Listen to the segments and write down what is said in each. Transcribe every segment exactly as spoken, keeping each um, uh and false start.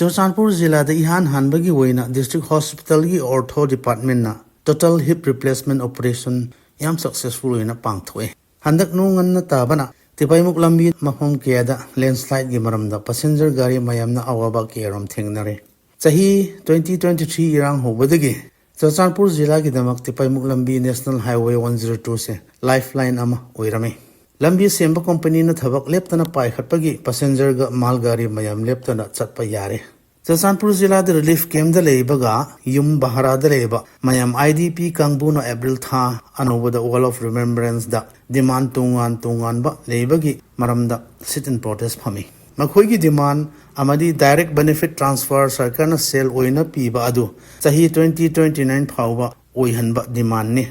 ꯆꯨꯔꯆꯥꯟꯄꯨꯔ ꯖꯤꯂꯥꯗ ꯏꯍꯥꯟ ꯍꯥꯟꯕꯒꯤ ꯑꯣꯏꯅ district hospitalꯒꯤ ortho departmentꯅ total hip replacement operation ꯌꯥꯝ successful ꯑꯣꯏꯅ ꯄꯥꯡꯊꯣꯛꯑꯦ꯫ ꯍꯟꯗꯛ ꯅꯣꯡ ꯉꯟꯅ ꯇꯥꯕꯅ ꯇꯤꯄꯥꯏꯃꯨꯛ ꯂꯝꯕꯤ ꯃꯐꯝ ꯀꯌꯥꯗ landslideꯒꯤ ꯃꯔꯝꯗ passenger ꯒꯥꯔꯤ ꯃꯌꯥꯝꯅ ꯑꯋꯥꯕ ꯀꯌꯥꯔꯣꯝ ꯊꯦꯡꯅꯔꯦ꯫ ꯆꯍꯤ twenty twenty three ꯏꯔꯥꯡ ꯍꯧꯕꯗꯒꯤ ꯆꯨꯔꯆꯥꯟꯄꯨꯔ ꯖꯤꯂꯥꯒꯤꯗꯃꯛ ꯇꯤꯄꯥꯏꯃꯨꯛ ꯂꯝꯕꯤ National Highway one zero twoꯁꯦ lifeline ꯑꯃ ꯑꯣꯏꯔꯝꯃꯤ꯫ ꯂꯝꯕꯤ ꯁꯦꯝꯕ ꯀꯣꯝꯄꯅꯤꯅ ꯊꯕꯛ ꯂꯦꯞꯇꯅ ꯄꯥꯏꯈꯠꯄꯒꯤ passengerꯒ ꯃꯥꯜ ꯒꯥꯔꯤ ꯃꯌꯥꯝ ꯂꯦꯞꯇꯅ ꯆꯠꯄ ꯌꯥꯔꯦ꯫ ꯆꯨꯔꯆꯥꯟꯄꯨꯔ ꯖꯤꯂꯥꯗ relief campꯗ ꯂꯩꯕꯒ ꯌꯨꯝ ꯚꯔꯥꯗ ꯂꯩꯕ ꯃꯌꯥꯝ IDP ꯀꯥꯡꯕꯨꯅ April ꯊꯥ ꯑꯅꯧꯕꯗ Wall of Remembranceꯗ demand ꯇꯣꯉꯥꯟ ꯇꯣꯉꯥꯟꯕ ꯂꯩꯕꯒꯤ ꯃꯔꯝꯗ sit-in protest ꯐꯝꯃꯤ꯫ ꯃꯈꯣꯏꯒꯤ demand ꯑꯃꯗꯤ direct benefit transfer ꯁꯔꯀꯥꯔꯅ ꯁꯦꯜ ꯑꯣꯏꯅ ꯄꯤꯕ ꯑꯗꯨ ꯆꯍꯤ twenty twenty nine ꯐꯥꯎꯕ ꯑꯣꯏꯍꯟꯕ demandꯅꯤ꯫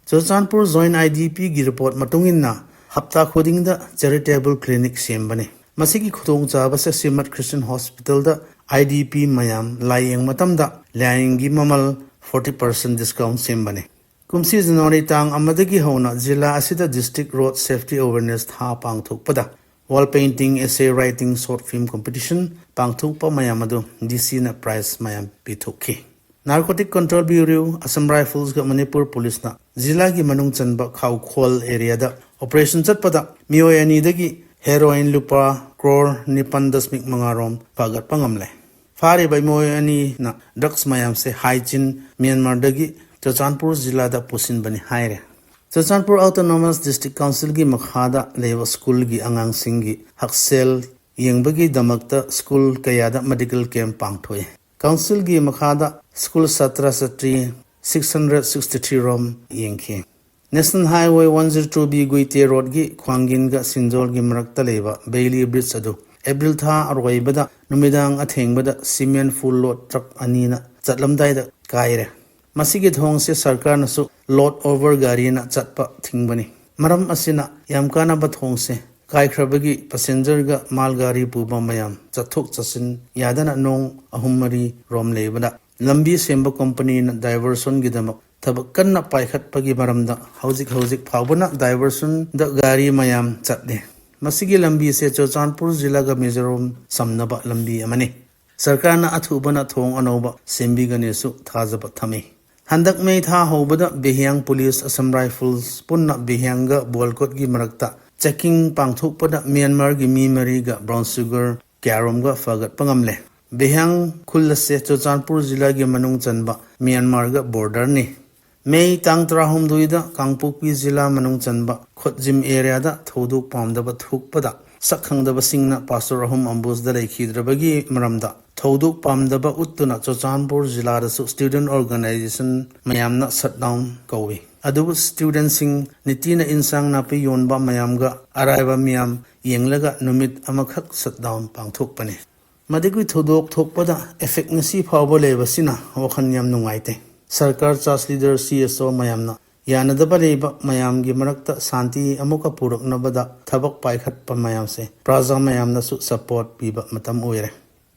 ꯆꯨꯔꯆꯥꯟꯄꯨꯔ Joint IDPꯒꯤ report ꯃꯇꯨꯡ ꯏꯟꯅ ꯍꯞꯇꯥ ꯈꯨꯗꯤꯡꯗ charitable clinic ꯁꯦꯝꯕꯅꯤ꯫ ꯃꯁꯤꯒꯤ ꯈꯨꯗꯣꯡꯆꯥꯕꯁꯦ Shrimed Christian Hospitalꯗ IDP ꯃꯌꯥꯝ ꯂꯥꯌꯦꯡ ꯃꯇꯝꯗ ꯂꯥꯌꯦꯡꯒꯤ ꯃꯃꯜ forty percent discount ꯁꯦꯝꯕꯅꯤ꯫ ꯀꯨꯝꯁꯤ January ꯇꯥꯡ ꯑꯃꯗꯒꯤ ꯍꯧꯅ ꯖꯤꯂꯥ ꯑꯁꯤꯗ district road safety awareness ꯊꯥ ꯄꯥꯡꯊꯣꯛꯄꯗ wall painting, essay writing, short film competition ꯄꯥꯡꯊꯣꯛꯄ ꯃꯌꯥꯝ ꯑꯗꯨ DCꯅ prize ꯃꯌꯥꯝ ꯄꯤꯊꯣꯛꯈꯤ꯫ Narcotic Control Bureau, Assam Riflesꯒ Manipur ꯄꯨꯂꯤꯁꯅ ꯖꯤꯂꯥꯒꯤ ꯃꯅꯨꯡ ꯆꯟꯕ ꯈꯥꯎꯈꯣꯜ areaꯗ operation ꯆꯠꯄꯗ ꯃꯤꯑꯣꯏ ꯑꯅꯤꯗꯒꯤ heroin ꯂꯨꯄꯥ crore ꯅꯤꯄꯥꯟ ꯗꯁꯃꯤꯛ ꯃꯉꯥ ꯔꯣꯝ ꯐꯥꯒꯠꯄ ꯉꯝꯂꯦ꯫ ꯐꯥꯔꯤꯕ ꯃꯤꯑꯣꯏ ꯑꯅꯤꯅ drugs ꯃꯌꯥꯝꯁꯦ ꯍꯥꯏꯆꯤꯟ ꯃ꯭ꯌꯥꯟꯃꯥꯔꯗꯒꯤ ꯆꯨꯔꯆꯥꯟꯄꯨꯔ ꯖꯤꯂꯥꯗ ꯄꯨꯁꯤꯟꯕꯅꯤ ꯍꯥꯏꯔꯦ꯫ ꯆꯨꯔꯆꯥꯟꯄꯨꯔ Autonomous District Councilꯒꯤ ꯃꯈꯥꯗ ꯂꯩꯕ schoolꯒꯤ ꯑꯉꯥꯡꯁꯤꯡꯒꯤ ꯍꯛꯁꯦꯜ ꯌꯦꯡꯕꯒꯤꯗꯃꯛꯇ school ꯀꯌꯥꯗ medical camp ꯄꯥꯡꯊꯣꯛꯏ꯫ Councilꯒꯤ ꯃꯈꯥꯗ school ꯁꯥꯇ꯭ꯔ ꯁꯥꯇ꯭ꯔꯤ six hundred sixty three ꯔꯣꯝ ꯌꯦꯡꯈꯤ꯫ National Highway one zero two B ꯒꯨꯏꯇꯦ roadꯀꯤ ꯈ꯭ꯋꯥꯡꯒꯤꯟꯒ ꯁꯤꯟꯖꯣꯜꯒꯤ ꯃꯔꯛꯇ ꯂꯩꯕ Bailey Bridge ꯑꯗꯨ April ꯊꯥ ꯑꯔꯣꯏꯕꯗ ꯅꯨꯃꯤꯗꯥꯡ ꯑꯊꯦꯡꯕꯗ cement full load truck ꯑꯅꯤꯅ ꯆꯠꯂꯝꯗꯥꯏꯗ ꯀꯥꯏꯔꯦ꯫ ꯃꯁꯤꯒꯤ ꯊꯣꯡꯁꯦ ꯁꯔꯀꯥꯔꯅꯁꯨ load over ꯒꯥꯔꯤꯅ ꯆꯠꯄ ꯊꯤꯡꯕꯅꯤ꯫ ꯃꯔꯝ ꯑꯁꯤꯅ ꯌꯥꯝ ꯀꯥꯟꯅꯕ ꯊꯣꯡꯁꯦ ꯀꯥꯏꯈ꯭ꯔꯕꯒꯤ passengerꯒ ꯃꯥꯜ ꯒꯥꯔꯤ ꯄꯨꯕ ꯃꯌꯥꯝ ꯆꯠꯊꯣꯛ ꯆꯠꯁꯤꯟ ꯌꯥꯗꯅ ꯅꯣꯡ ꯑꯍꯨꯝ ꯃꯔꯤ ꯔꯣꯝ ꯂꯩꯕꯗ ꯂꯝꯕꯤ ꯁꯦꯝꯕ ꯀꯣꯝꯄꯅꯤꯅ diversionꯒꯤꯗꯃꯛ ꯊꯕꯛ ꯀꯟꯅ ꯄꯥꯏꯈꯠꯄꯒꯤ ꯃꯔꯝꯗ ꯍꯧꯖꯤꯛ ꯍꯧꯖꯤꯛ ꯐꯥꯎꯕꯅ diversionꯗ ꯒꯥꯔꯤ ꯃꯌꯥꯝ ꯆꯠꯂꯤ꯫ ꯃꯁꯤꯒꯤ ꯂꯝꯕꯤꯁꯦ ꯆꯨꯔꯆꯥꯟꯄꯨꯔ ꯖꯤꯂꯥꯒ ꯃꯤꯖꯣꯔꯥꯝ ꯁꯝꯅꯕ ꯂꯝꯕꯤ ꯑꯃꯅꯤ꯫ ꯁꯔꯀꯥꯔꯅ ꯑꯊꯨꯕꯅ ꯊꯣꯡ ꯑꯅꯧꯕ ꯁꯦꯝꯕꯤꯒꯅꯤꯁꯨ ꯊꯥꯖꯕ ꯊꯝꯃꯤ꯫ ꯍꯟꯗꯛ ꯃꯦ ꯊꯥ ꯍꯧꯕꯗ ꯕꯤꯍꯤꯌꯥꯡ ꯄꯨꯂꯤꯁ, ꯑꯁꯝ ꯔꯥꯏꯐꯜꯁ ꯄꯨꯟꯅ ꯕꯤꯍꯤꯌꯥꯡꯒ ꯕꯣꯜꯀꯣꯠꯀꯤ ꯃꯔꯛꯇ ꯆꯦꯀꯤꯡ ꯄꯥꯡꯊꯣꯛꯄꯗ ꯃ꯭ꯌꯥꯟꯃꯥꯔꯒꯤ ꯃꯤ ꯃꯔꯤꯒ ꯕ꯭ꯔꯥꯎꯟ ꯁꯨꯒꯔ ꯀꯌꯥꯔꯣꯝꯒ ꯐꯒꯠꯄ ꯉꯝꯂꯦ꯫ ꯕꯤꯍꯤꯌꯥꯡ ꯈꯨꯜ ꯑꯁꯦ ꯆꯨꯔꯆꯥꯟꯄꯨꯔ ꯖꯤꯂꯥꯒꯤ ꯃꯅꯨꯡ ꯆꯟꯕ ꯃ꯭ꯌꯥꯟꯃꯥꯔꯒ ꯕꯣꯔꯗꯔꯅꯤ꯫ ꯃꯦ ꯇꯥꯡ ꯇꯔꯥꯍꯨꯝꯗꯣꯏꯗ ꯀꯥꯡꯄꯣꯛꯄꯤ ꯖꯤꯂꯥ ꯃꯅꯨꯡ ꯆꯟꯕ ꯈꯣꯠꯖꯤꯝ ꯑꯦꯔꯤꯌꯥꯗ ꯊꯧꯗꯣꯛ ꯄꯥꯝꯗꯕ ꯊꯣꯛꯄꯗ ꯁꯛ ꯈꯪꯗꯕꯁꯤꯡꯅ ꯄꯥꯁꯇꯣꯔ ꯑꯍꯨꯝ ꯑꯝꯕꯨꯁꯇ ꯂꯩꯈꯤꯗ꯭ꯔꯕꯒꯤ ꯃꯔꯝꯗ ꯊꯧꯗꯣꯛ ꯄꯥꯝꯗꯕ ꯎꯠꯇꯨꯅ ꯆꯨꯔꯆꯥꯟꯄꯨꯔ ꯖꯤꯂꯥꯗꯁꯨ ꯁ꯭ꯇꯨꯗꯦꯟꯠ ꯑꯣꯔꯒꯅꯥꯏꯖꯦꯁꯟ ꯃꯌꯥꯝꯅ ꯁꯠꯗꯥꯎꯟ ꯀꯧꯏ꯫ ꯑꯗꯨꯕꯨ ꯁ꯭ꯇꯨꯗꯦꯟꯠꯁꯤꯡ ꯅꯤꯇꯤꯅ ꯏꯟꯁꯥꯡ ꯅꯥꯄꯤ ꯌꯣꯟꯕ ꯃꯌꯥꯝꯒ ꯑꯔꯥꯏꯕ ꯃꯤꯌꯥꯝ ꯌꯦꯡꯂꯒ ꯅꯨꯃꯤꯠ ꯑꯃꯈꯛ ꯁꯠꯗꯥꯎꯟ ꯄꯥꯡꯊꯣꯛꯄꯅꯤ꯫ ꯃꯗꯨꯒꯤ ꯊꯧꯗꯣꯛ ꯊꯣꯛꯄꯗ ꯑꯦꯐꯦꯛ ꯉꯁꯤ ꯐꯥꯎꯕ ꯂꯩꯕꯁꯤꯅ ꯋꯥꯈꯜ ꯌꯥꯝ ꯅꯨꯡꯉꯥꯏꯇꯦ꯫ ꯁꯔꯀꯥꯔ, ꯆꯔꯆ ꯂꯤꯗꯔ, ꯁꯤ ꯑꯦꯁ ꯑꯣ ꯃꯌꯥꯝꯅ ꯌꯥꯅꯗꯕ ꯂꯩꯕ ꯃꯌꯥꯝꯒꯤ ꯃꯔꯛꯇ ꯁꯥꯟꯇꯤ ꯑꯃꯨꯛꯀ ꯄꯨꯔꯛꯅꯕꯗ ꯊꯕꯛ ꯄꯥꯏꯈꯠꯄ ꯃꯌꯥꯝꯁꯦ ꯄ꯭ꯔꯖꯥ ꯃꯌꯥꯝꯅꯁꯨ ꯁꯄꯣꯔꯠ ꯄꯤꯕ ꯃꯇꯝ ꯑꯣꯏꯔꯦ꯫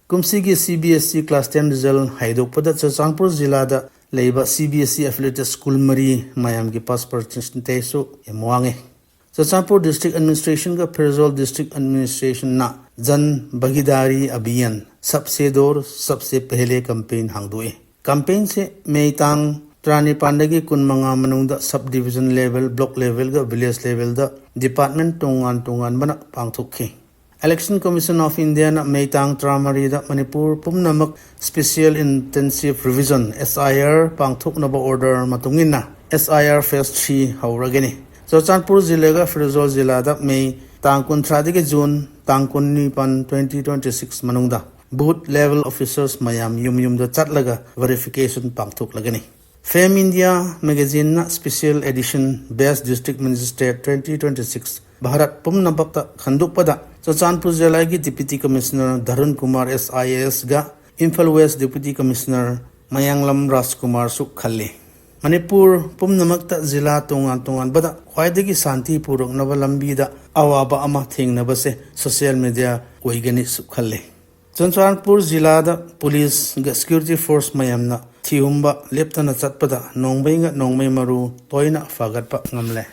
ꯀꯨꯝꯁꯤꯒꯤ C B S E class ten result ꯍꯥꯏꯗꯣꯛꯄꯗ ꯆꯨꯔꯆꯥꯟꯄꯨꯔ ꯖꯤꯂꯥꯗ ꯂꯩꯕ C B S E affiliated school ꯃꯔꯤ ꯃꯌꯥꯝꯒꯤ ꯄꯥꯁ ꯄꯔꯁꯦꯟꯇꯦꯖꯁꯨ ꯌꯥꯝ ꯋꯥꯡꯉꯦ꯫ ꯆꯨꯔꯆꯥꯟꯄꯨꯔ ꯗꯤꯁꯇ꯭ꯔꯤꯛ ꯑꯦꯗꯃꯤꯅꯤꯁꯇ꯭ꯔꯦꯁꯟꯒ ꯐꯤꯔꯖꯣꯜ ꯗꯤꯁꯇ꯭ꯔꯤꯛ ꯑꯦꯗꯃꯤꯅꯤꯁꯇ꯭ꯔꯦꯁꯟꯅ ꯖꯟ ꯚꯥꯒꯤꯗꯥꯔꯤ ꯑꯚꯤꯌꯥꯟ ꯁꯕꯁꯦ ꯗꯣꯔ ꯁꯕꯁꯦ ꯄꯦꯍꯂꯦ ꯀꯦꯝꯄꯦꯟ ꯍꯥꯡꯗꯣꯛꯏ꯫ ꯀꯦꯝꯄꯦꯟꯁꯦ ꯃꯦ ꯇꯥꯡ ꯇꯔꯥꯅꯤꯄꯥꯟꯗꯒꯤ ꯀꯨꯟꯃꯉꯥ ꯃꯅꯨꯡꯗ ꯁꯕ ꯗꯤꯕꯤꯖꯟ ꯂꯦꯚꯦꯜ, ꯕ꯭ꯂꯣꯛ ꯂꯦꯚꯦꯜꯒ ꯚꯤꯂꯦꯖ ꯂꯦꯚꯦꯜꯗ ꯗꯤꯄꯥꯔꯠꯃꯦꯟꯠ ꯇꯣꯉꯥꯟ ꯇꯣꯉꯥꯟꯕꯅ ꯄꯥꯡꯊꯣꯛꯈꯤ꯫ ꯏꯂꯦꯛꯁꯟ ꯀꯃꯤꯁꯟ ꯑꯣꯐ ꯏꯟꯗꯤꯌꯥꯅ ꯃꯦ ꯇꯥꯡ ꯇꯔꯥꯃꯔꯤꯗ ꯃꯅꯤꯄꯨꯔ ꯄꯨꯝꯅꯃꯛ special intensive revision, S I R, ꯄꯥꯡꯊꯣꯛꯅꯕ ꯑꯣꯔꯗꯔ ꯃꯇꯨꯡ ꯏꯟꯅ S I R phase three ꯍꯧꯔꯒꯅꯤ꯫ ꯆꯨꯔꯆꯥꯟꯄꯨꯔ ꯖꯤꯂꯥꯒ ꯐꯤꯔꯖꯣꯜ ꯖꯤꯂꯥꯗ ꯃꯦ ꯇꯥꯡ ꯀꯨꯟꯊ꯭ꯔꯥꯗꯒꯤ ꯖꯨꯟ ꯇꯥꯡ ꯀꯨꯟꯅꯤꯄꯥꯟ, ꯇ꯭ꯋꯦꯟꯇꯤ ꯇ꯭ꯋꯦꯟꯇꯤ ꯁꯤꯛꯁ ꯃꯅꯨꯡꯗ ꯕꯨꯊ ꯂꯦꯚꯦꯜ ꯑꯣꯐꯤꯁꯔꯁ ꯃꯌꯥꯝ ꯌꯨꯝ ꯌꯨꯝꯗ ꯆꯠꯂꯒ ꯚꯦꯔꯤꯐꯤꯀꯦꯁꯟ ꯄꯥꯡꯊꯣꯛꯂꯒꯅꯤ꯫ ꯐꯦꯝ ꯏꯟꯗꯤꯌꯥ ꯃꯦꯒꯥꯖꯤꯟꯅ special edition best district magistrate twenty twenty six Bharat ꯄꯨꯝꯅꯃꯛꯇ ꯈꯟꯗꯣꯛꯄꯗ ꯆꯨꯔꯆꯥꯟꯄꯨꯔ ꯖꯤꯂꯥꯒꯤ deputy commissioner Dharun Kumar S I A ꯑꯦꯁꯒ Imphal west deputy commissioner Mayanglambam ꯔꯥꯖꯀꯨꯃꯥꯔꯁꯨ ꯈꯜꯂꯤ꯫ ꯃꯅꯤꯄꯨꯔ ꯄꯨꯝꯅꯃꯛꯇ ꯖꯤꯂꯥ ꯇꯣꯉꯥꯟ ꯇꯣꯉꯥꯟꯕꯗ ꯈ꯭ꯋꯥꯏꯗꯒꯤ ꯁꯥꯟꯇꯤ ꯄꯨꯔꯛꯅꯕ ꯂꯝꯕꯤꯗ ꯑꯋꯥꯕ ꯑꯃ ꯊꯦꯡꯅꯕꯁꯦ ꯁꯣꯁꯤꯌꯦꯜ ꯃꯤꯗꯤꯌꯥ ꯑꯣꯏꯒꯅꯤꯁꯨ ꯈꯜꯂꯤ꯫ ꯆꯨꯔꯆꯥꯟꯄꯨꯔ ꯖꯤꯂꯥꯗ ꯄꯨꯂꯤꯁꯒ ꯁꯦꯀ꯭ꯌꯨꯔꯤꯇꯤ ꯐꯣꯔꯁ ꯃꯌꯥꯝꯅ ꯊꯤꯍꯨꯝꯕ ꯂꯦꯞꯇꯅ ꯆꯠꯄꯗ ꯅꯣꯡꯃꯩꯒ ꯅꯣꯡꯃꯩ ꯃꯔꯨ ꯇꯣꯏꯅ ꯐꯥꯒꯠꯄ ꯉꯝꯂꯦ꯫